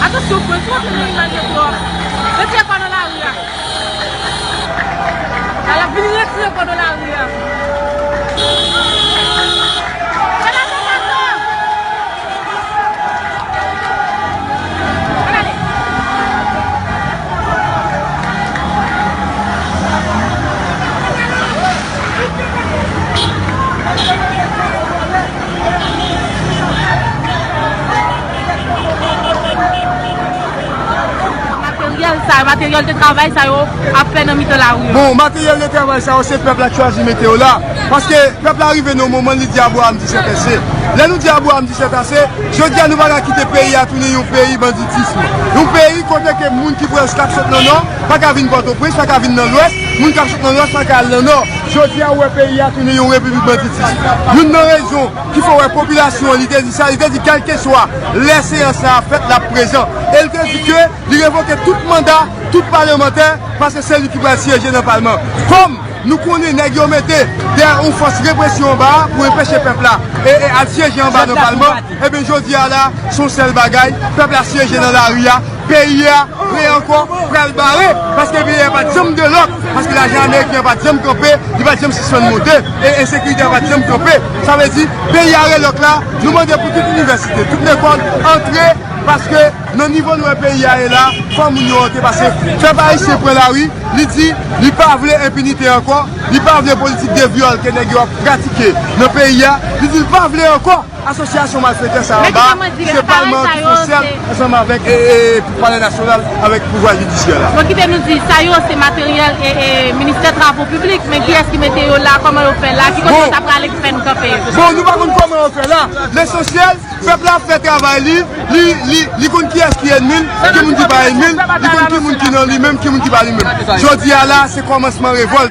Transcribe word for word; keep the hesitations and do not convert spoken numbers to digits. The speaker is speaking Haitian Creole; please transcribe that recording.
Atansyon, pran sou antre nan imaj yo twòp. Retire kò nan lari a. Al ap vin retire kò nan lari a. Gade, gade, gade. Materyèl sa, materyèl de travay sa yo ap fè nan mitan lari yo. Bon, materyèl de travay sa yo, se pèp la ki chwazi mete yo la. Paske pèp la rive nan yon moman, li di Abraham disèt ase. Lè nou di Abraham disèt ase, jodi a nou pa ka kite peyi a tounen yon peyi banditism. Yon peyi kote ke moun ki pral, k ap sot nan nò, pa ka vin Pòtoprens, pa ka vin nan lwès, moun k ap sot nan lwès pa ka al nan nò. Jodi a, ou wè peyi a tounen yon repiblik banditis. Youn nan rezon ki fè w wè popilasyon an, li te di sa, li te di kèlkeswa lè seyans sa a fèt, l ap prezan. E li te di ke li revoke tout manda, tout palemantè, paske se li ki pral syeje nan palman. Kòm nou konnen nèg yo mete de yon fòs represyon anba a pou enpeche pèp la e, e al syeje anba nan palman, ebyen, jodi a la, se yon sèl bagay, pèp la syeje nan lari a, peyi a, vre ankò, pral bare, paske peyi a pa t janm de lòk, paske lajan ameriken an pa t janm kanpe, li pa t janm sispann monte, e ensekirite a pa t janm kanpe. Sa vle di, peyi a relòk la, nou mande pou tout inivèsite, tout lekòl, antre, paske nan nivo nou wè peyi a ye la, fò moun yo antre, paske pèp ayisyen pran lari, li di, li pa vle enpinite ankò, li pa vle politik de vyòl ke nèg yo ap pratike nan peyi a, li di, li pa vle ankò. Asosyasyon malfetè sa anba, se palman ki fè sèl ansanm avèk, e, e, palè nasyonal, avèk pouvwa jidisyè la. Bon, kite nou di, sa yo se materyèl, e, e, ministè travo piblik, men kiyès ki mete yo la, kòman yo fè la, ki kote yo ta prale ki fè nou kanpe yo? Bon, nou pa konn kòman yo fè la. Lesansyèl, pèp la ap fè travay li, li, li, li konn kiyès ki ènmi l, ki moun ki pa ènmi l, li konn ki moun ki nan li menm, ki moun ki pa li menm. Jodi a la, se kòmansman revòlt.